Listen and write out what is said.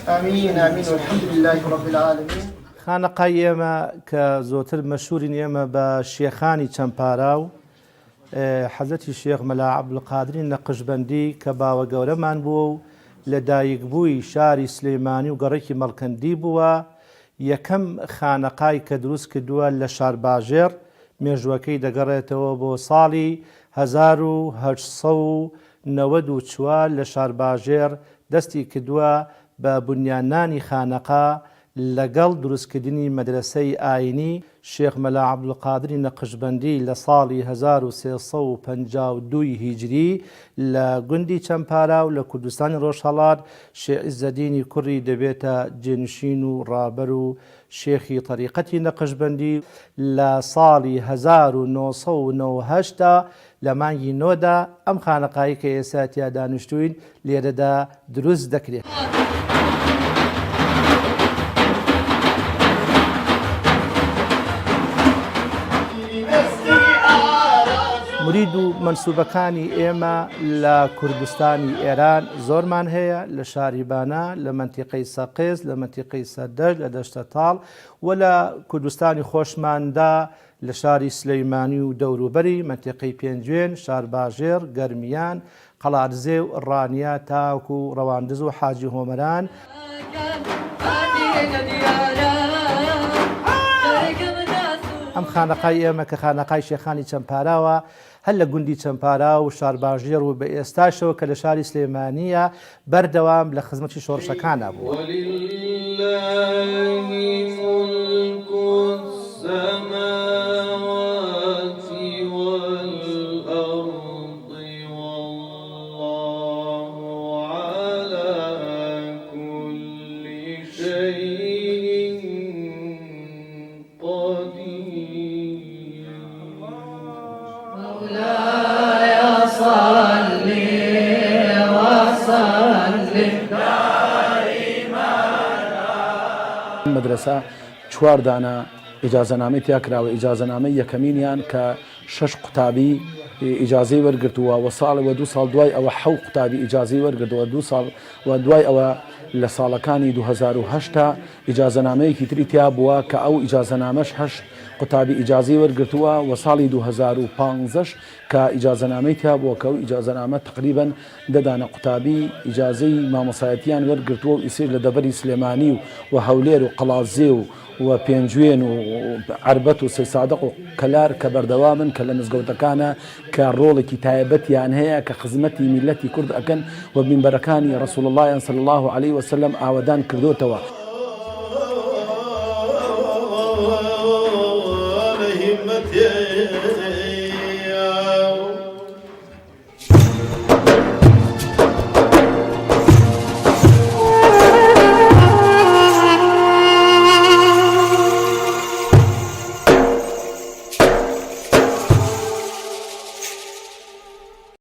آمین آمین والحمد للە رب العالمین. خانەقای ئێمە کە زۆتر مەشهورین ئێمە بە شێخانی چەمپاراو، حەزرەتی شێخ مەلا عەبدولقادری نەقشبەندی کە باوە گەورەمان بووە و لە دایکبووی شاری سلێمانی و گەڕەکی مەڵکەندی بووە، یەکەم خانەقای کە دروست کردووە لە شارباژێڕ، مێژووەکەی دەگەڕێتەوە بۆ ساڵی 1894 لە شارباژێڕ دەستی کردووە بە بنیاننانی خانەقا لەگەڵ دروستکردنی مەدرەسەی ئاینی شێخ مەلا عەبدولقادری نەقشبەندی لە ساڵی 1352 ی هیجری لە گوندی چەمپاراو لە کوردستانی ڕۆژهەڵات شێ عیزەدینی کوڕی دەبێتە جێنشین و ڕابەر و شێخی تەریقەتی نەقشبەندی لە ساڵی 1998 دا لە مانگی نۆدا ئەم خانەقایەی کە ئێستا تیا دانیشتووین لێرەدا دروست دەکرێت. مرید و مەنسوبەکانی ئێمە لە کوردستانی ئێران زۆرمان هەیە، لە شاری بانە، لە مەنتیقەی سەقز، لە مەنتیقەی سەردەشت، لە دەشتەتاڵ و لە کوردستانی خۆشماندا لە شاری سلیمانی و دەوروبەری، مەنتیقەی پێنجوێن، شارباژێڕ، گەرمیان، قەڵادزێ و ڕانیە تاوەکو ڕەواندز و حاجی هۆمەران. ئەم خانەقای ئێمە کە خانەقای شێخانی چەمپاراوە، هەر لە گوندی چەمپاراو و شارباژێڕ و بە ئێستاشەوە کە لە شاری سلێمانییە بەردەوام لە خزمەتی شۆڕشەکانا بووە. مەدرەسە چوار دانە ئیجازەنامەی تیا کراوە، ئیجازەنامەی یەکەمینیان کە شەش قوتابی ئیجازەی وەرگرتووە و ساڵ و دوو ساڵ دوای ئەوە حەو قوتابی ئیجازەی وەرگرتووە دوو ساڵ و دوای ئەوە لە ساڵەکانی 2008 ئیجازەنامەیەکی تری تیا بووە کە ئەو ئیجازەنامەش هەشت قوتابی ئیجازەی وەرگرتووە و ساڵی 2015 ش کە ئیجازەنامەی تیا بووە کە ئەو ئیجازەنامە تەقریبەن دە دانە قوتابی ئیجازەی مامۆسایەتیان وەرگرتووە و ئیسیش لە دەڤەری سلێمانی و و هەولێر و قەڵادزێ و و پێنجوێن و عەربەت و سەیسادق و کەلار کە بەردەوامن کە لە مزگەوتەکانە کە ڕۆڵێکی تایبەتیان هەیە کە خزمەتی میللەتی کورد ئەکەن و مینبەرەکانی ڕسول اللە یان صلی اللە علیە وسلم ئاوەدان کردۆتەوە.